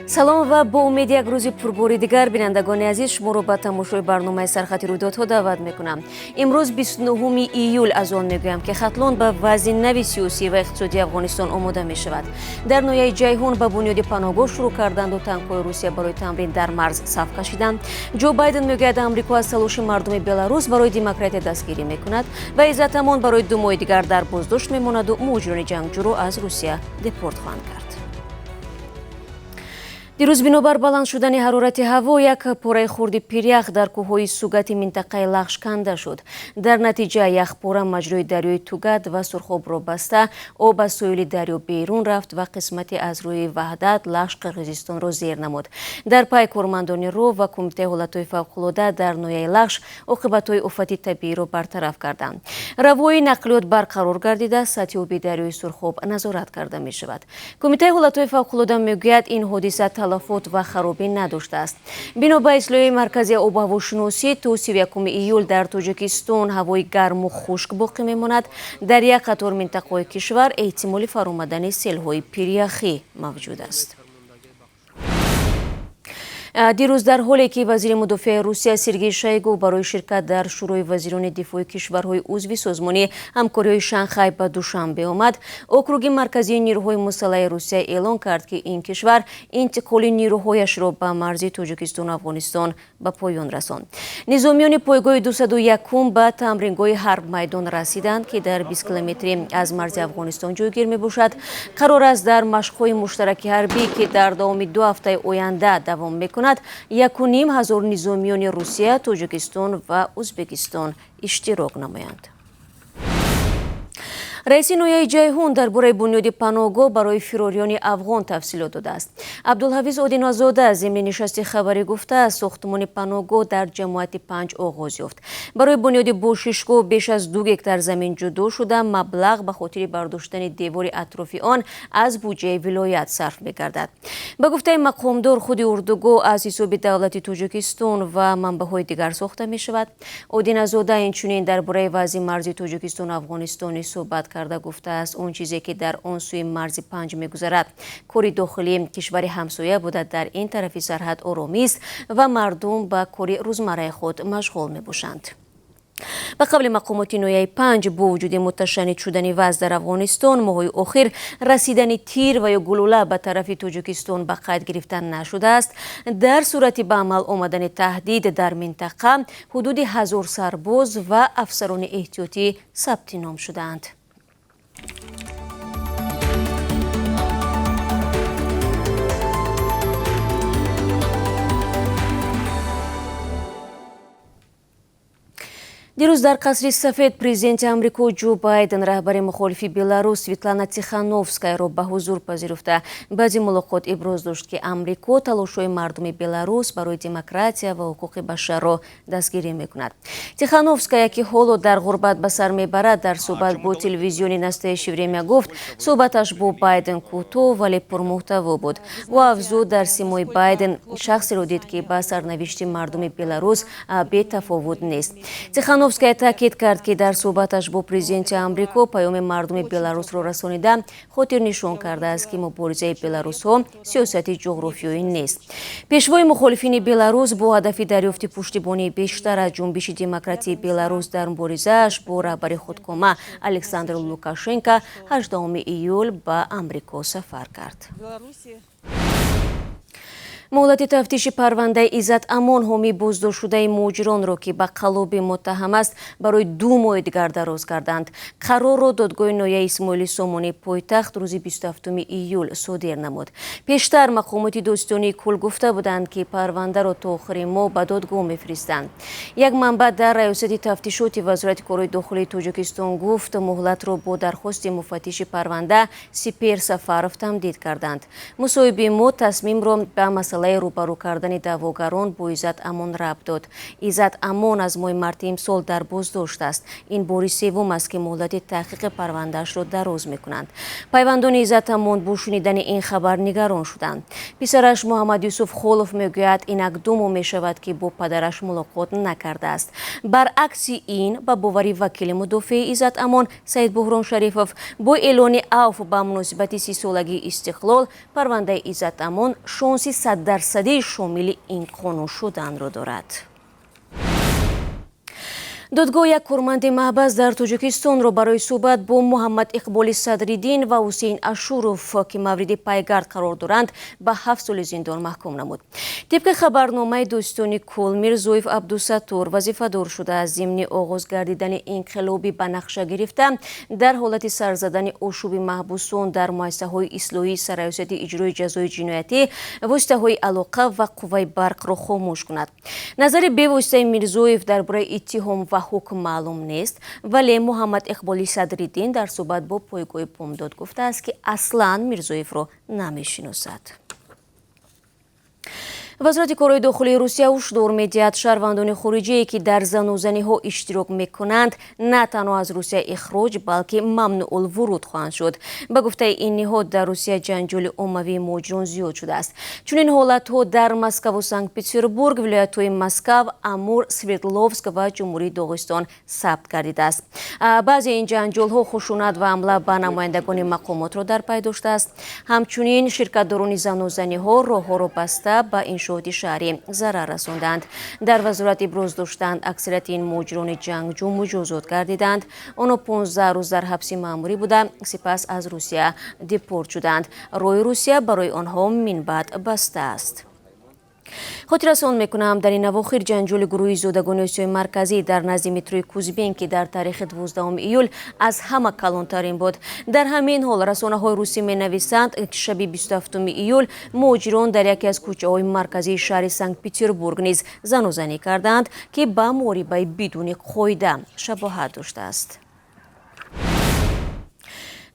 Салом ва бо умеди як рӯзи пурбори дигар, бинандагони азиз, шуморо ба тамошои барномаи сархати рӯйдодҳо даъват мекунам. Имрӯз 29 июл аз он мегӯям, ки Хатлон ба вазъи нави сиёсӣ ва иқтисодии Афғонистон омода мешавад. Дар ноҳияи Ҷайҳун ба бунёди паноҳгоҳ шурӯъ карданду танкҳои Русия барои тамрин дар марз саф кашиданд. Ҷо Байден мегӯяд, Амрико аз талоши мардуми Беларус барои демократия дастгирӣ мекунад ва Иззат Амон барои 2 моҳи дигар дар боздошт мемонаду муҳоҷирони ҷангҷӯро аз Русия депорт хоҳанд кард. Дирӯз бинобар баланд шудани ҳарорати ҳаво як пораи хурди пирях дар кӯҳҳои Сугати минтақаи Лахш канда шуд. Дар натиҷа яхпора маҷрои дарёи Тугат ва Сурхобро баста, об аз соҳили дарё берун рафт ва қисмате аз рӯи Ваҳдат Лахш Қирғизистонро зер намуд. Дар пай кормандони роҳ ва кумитаи ҳолатҳои фавқулода дар ноҳияи Лахш оқибатҳои офати табииро бартараф карданд. Равои нақлиёт барқарор гардида, сатҳи оби дарёи Сурхоб назорат карда мешавад. Кумитаи ҳолатҳои фавқулода мегӯяд, ин ҳодиса талафот ва харобӣ надоштааст. Бино ба ислоҳи маркази обҳавошиносӣ то 31 июл дар Тоҷикистон ҳавои гарму хушк боқӣ мемонад. Дар як қатор минтақаҳои кишвар эҳтимоли фаромадани селҳои пиряхӣ мавҷуд аст. Дирӯз дар ҳоле ки вазири мудофиаи Русия Сергей Шойгу барои ширкат дар Шӯрои вазирони дифои кишварҳои узви созмони ҳамкориҳои Шанхай ба Душанбе омад, округи марказии нирӯҳои мусаллаҳи Русия эълон кард, ки ин кишвар интиқоли нирӯҳояшро ба марзи Тоҷикистону Афғонистон ба поён расонд. Низомиёни пойгоҳи 201 ба тамрингоҳи Ҳарбмайдон расиданд, ки дар 20 километри аз марзи Афғонистон ҷойгир мебошад. Қарор аст дар машқҳои муштараки ҳарбӣ, ки дар давоми 2 ҳафтаи оянда давом мекунад, 1500 низомиёни Русия, Тоҷикистон ва Ӯзбекистон иштирок намоянд. Раиси ноҳияи Ҷайҳун дар бораи бунёди паноҳгоҳ барои фирориёни афғон тафсилот додааст. Абдулҳафиз Одинозода зимни нишасти хабарӣ гуфтааст, сохтмони паноҳгоҳ дар ҷамоати 5 оғоз ёфт. Барои бунёди бошишгоҳ беш аз 2 гектар замин ҷудо шуда, маблағ ба хотири бардоштани девори атрофи он аз буҷаи вилоят сарф мегардад. Ба гуфтаи мақомдор, худи урдугоҳ аз ҳисоби давлати Тоҷикистон ва манбаъҳои дигар сохта мешавад. Одинозода инчунин дар бораи вазъи марзи Тоҷикистону Афғонистон суҳбат карда гуфтааст, он чизе ки дар он сӯи марзи 5 мегузарад кори дохилии кишвари ҳамсоя буда, дар ин тарафи сарҳад оромист ва мардум ба кори рӯзмарраи худ машғул мебошанд. Ба қавли мақомоти ноҳияи 5, бо вуҷуди муташаннид шудани вазъ дар Афғонистон, моҳҳои охир расидани тир ва ё гулӯла ба тарафи Тоҷикистон ба қайд гирифта нашудааст. Дар сурати ба амал омадани таҳдид дар минтақа ҳудуди 1000 сарбоз ва афсарони эҳтиётӣ сабти ном шудаанд. Дирӯз дар қасри сафед президенти Амрико Ҷо Байден раҳбари мухолифи Беларус Светлана Тихановскаяро ба ҳузур пазируфта, баъди мулоқот иброз дошт, ки Амрико талошҳои мардуми Беларус барои демократия ва ҳуқуқи башарро дастгирӣ мекунад. Тихановская, ки ҳоло дар ғурбат ба сар мебарад, дар суҳбат бо телевизиони Настоящее время гуфт, суҳбаташ бо Байден кӯтоҳ, вале пурмуҳтаво буд. Ӯ афзуд, дар симои Байден шахсеро дид, ки ба сарнавишти мардуми Беларус бетафовут нест. Тихановская таъкид кард, ки дар суҳбаташ бо президенти Амрико паёми мардуми Беларусро расонида, хотирнишон кардааст, ки муборизаи беларусҳо сиёсати ҷуғрофиёӣ нест. Пешвои мухолифини Беларус бо ҳадафи дарёфти пуштибонии бештар аз ҷунбиши демократии Беларус дар муборизааш бо раҳбари худкома Александр Лукашенко 18 июл ба Амрико сафар кард. Муҳлати тафтиши парвандаи Иззат Амон, ҳомии боздоштшудаи муҳоҷиронро, ки ба қаллобӣ муттаҳам аст, барои 2 моҳи дигар дароз карданд. Қарорро додгоҳи ноҳияи Исмоили Сомонии пойтахт рӯзи 27 июл содир намуд. Пештар мақомоти додситонии кул гуфта буданд, ки парвандаро то охири моҳ ба додгоҳ мефиристанд. Як манбаъ дар раёсати тафтишоти Вазорати корҳои дохилии Тоҷикистон гуфт, муҳлатро бо дархости муфаттиши парванда Сипер Сафаров тамдид карданд. Мусоҳиби мо тасмимро ба масъала Масъалаи рӯбарӯ кардани даъвогарон бо Иззат Амон рабт дод. Иззат Амон аз моҳи марти имсол дар боздошт аст. Ин бори севум аст, ки муҳлати таҳқиқи парвандаашро дароз мекунанд. Пайвандони Иззат Амон бо шунидани ин хабар нигарон шуданд. Писараш Муҳаммад Юсуф Холов мегӯяд, инак 2 моҳ мешавад, ки бо падараш мулоқот накардааст. Баръакси ин, ба бовари вакили мудофеи Иззат Амон Саид Буҳрон Шарифов, бо эълони авф ба муносибати 30-солагии истиқлол парвандаи Иззат Амон шонси 100% шомили ин қонун шуданро дорад. Додгоҳ як корманди маҳбас дар Тоҷикистонро барои суҳбат бо Муҳаммад Иқболи Садриддин ва Ҳусейн Ашуров, ки мавриди пайгард қарор доранд, ба 7 соли зиндон маҳкум намуд. Тибқи хабарномаи дӯстони кул, Мирзоев Абдусаттор вазифадор шуда аз зимни оғоз гардидани инқилобӣ ба нақша гирифта, дар ҳолати сар задани ошӯби маҳбусон дар муассисаҳои ислоҳии сарраёсати иҷрои ҷазои ҷиноятӣ воситаҳои алоқа ва қувваи барқро хомӯш кунад. Назари бевоситаи Мирзоев дар бораи иттиҳом ва ҳукм маълум нест, вале Муҳаммад Иқболи Садриддин дар суҳбат бо пойгоҳи Помдод гуфтааст, ки аслан Мирзоевро намешиносад. Вазорати корҳои дохилии Русия ҳушдор медиҳад, шаҳрвандони хориҷие, ки дар занозаниҳо иштирок мекунанд, на танҳо аз Русия ихроҷ, балки мамнуъулвуруд хоҳанд шуд. Ба гуфтаи ин ниҳод, дар Русия ҷанҷоли оммавии муҳоҷирон зиёд шудааст. Чунин ҳолатҳо дар Москаву Санкт-Петербург, вилоятҳои Москав, Амур, Свердловск ва Ҷумҳурии Доғистон сабт гардидааст. Баъзе ин ҷанҷолҳо хушунат ва ҳамла ба намояндагони мақомотро дар пай доштааст. Ҳамчунин ширкатдорони занозаниҳо роҳҳоро баста ба иншооти шаҳрӣ зарар расонданд. Дар вазорат иброз доштанд, аксарияти ин муҳоҷирони ҷангҷӯ муҷозот гардиданд. Онҳо 15 рӯз дар ҳабси маъмурӣ буда, сипас аз Русия депорт шуданд. Роҳи Русия барои онҳо минбаъд баста аст. Хотиррасон мекунам, дар ин авохир ҷанҷоли гурӯҳи зодагони Осиёи Марказӣ дар назди метрои Кузбин, ки дар таърихи 12 июл аз ҳама калонтарин буд. Дар ҳамин ҳол расонаҳои русӣ менависанд, шаби 27 июл муҳоҷирон дар яке аз кӯчаҳои марказии шаҳри Санкт-Петербург низ занозанӣ карданд, ки ба муҳорибаи бидуни қоида шабоҳат доштааст.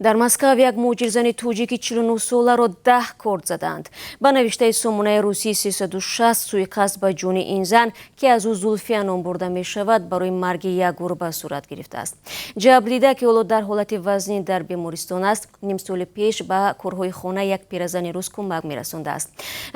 Дар Москав як муҳоҷирзани тоҷики 49-соларо 10 корд заданд. Ба навиштаи сомонаи русии 360, суиқасд ба ҷони ин зан, ки аз ӯ Зулфия ном бурда мешавад, барои марги як гурба сурат гирифтааст. Ҷабрдида, ки ҳоло дар ҳолати вазнин дар бемористон аст, ним соли пеш ба корҳои хона як пиразани рус кӯмак мерасондааст.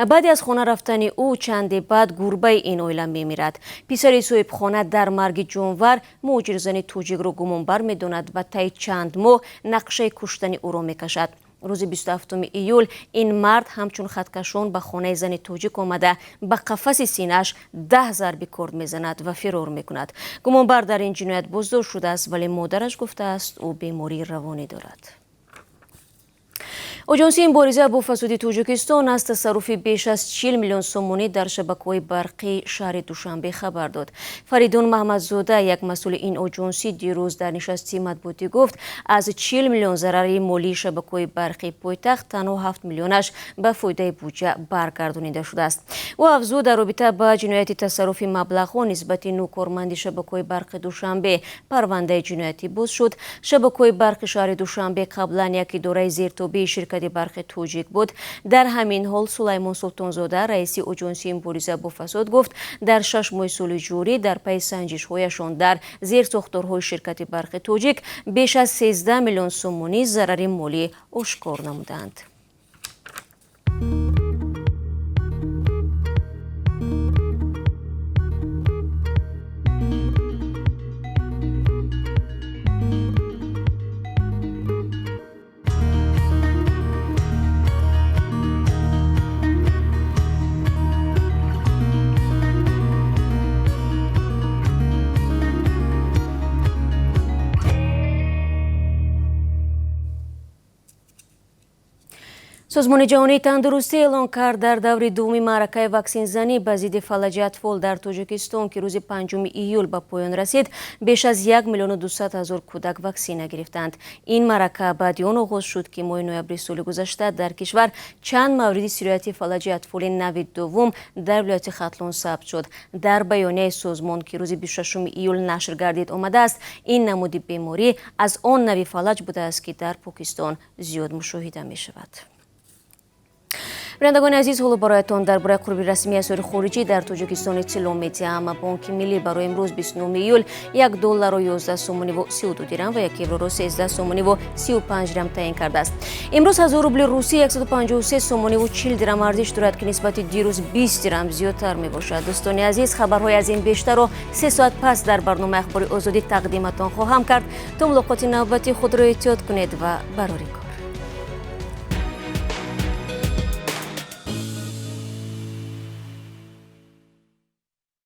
Баъди аз хона рафтани ӯ чанде баъд гурбаи ин оила мемирад. Писари соҳибхона дар марги ҷонвар муҳоҷирзани тоҷикро гумонбар медонад ва таи чанд моҳ нақшаи куштани ӯро мекашад. Рӯзи 27 июл ин мард ҳамчун хаткашон ба хонаи зани тоҷик омада, ба қафаси синааш 10 зарби корд мезанад ва фирор мекунад. Гумонбар дар ин ҷиноят боздошт шудааст, вале модараш гуфтааст, ӯ бемории равонӣ дорад. Оҷонсии мубориза бо фасоди Тоҷикистон аз тасарруфи беш аз 40 миллион сомонӣ дар шабакаҳои барқии шаҳри Душанбе хабар дод. Фаридун Маҳмадзода, як масъули ин оҷонсӣ, дирӯз дар нишасти матбуотӣ гуфт, аз 40 миллион зарари молии шабакаҳои барқии пойтахт танҳо 7 миллионаш ба фоидаи буҷа баргардонида шудааст. Ӯ афзуд, дар робита ба ҷинояти тасарруфи маблағҳо нисбати 9 корманди шабакаҳои барқи Душанбе парвандаи ҷиноятӣ боз шуд. Шабакаҳои барқи шаҳри Душанбе қаблан як идораи зертобеи ширкати барқи тоҷик буд. Дар ҳамин ҳол Сулаймон Султонзода, раиси оҷонсии мубориза бо фасод, гуфт, дар 6 моҳи соли ҷорӣ дар пайи санҷишҳояшон дар зерсохторҳои ширкати барқи тоҷик беш аз 13 миллион сомонӣ зарари молӣ ошкор намуданд. Созмони ҷаҳонии тандурустӣ эълон кард, дар даври дуввуми маъракаи ваксинзанӣ ба зидди фалаҷи атфол дар Тоҷикистон, ки рӯзи 5 июл ба поён расид, беш аз 1 200 000 кӯдак ваксина гирифтанд. Ин маърака баъди он оғоз шуд, ки моҳи ноябри соли гузашта дар кишвар чанд мавриди сирояти фалаҷи атфоли нави дуввум дар вилояти Хатлон сабт шуд. Дар баёнияи созмон, ки рӯзи 26 июл нашр гардид, омадааст, ин намуди беморӣ аз он нави фалаҷ будааст, ки дар Покистон зиёд мушоҳида мешавад. Бинандагони азиз, ҳоло бароятон дар бораи қурби расмии асъори хориҷӣ дар Тоҷикистон иттилоъ медиҳам. Бонки Миллӣ барои имрӯз, 29 июл, 1 долларро 11 сомониву 32 дирам ва 1 евроро 13 сомониву 35 дирам таъин кардааст. Имрӯз 1000 рубли русӣ 153 сомониву 40 дирам арзиш дорад, ки нисбати дирӯз 20 дирам зиёдтар мебошад. Дӯстони азиз, хабарҳои аз ин бештарро 3 соат пас дар барномаи Ахбори Озодӣ тақдиматон хоҳам кард. То мулоқоти навбатӣ худро эҳтиёт кунед ва барори кор.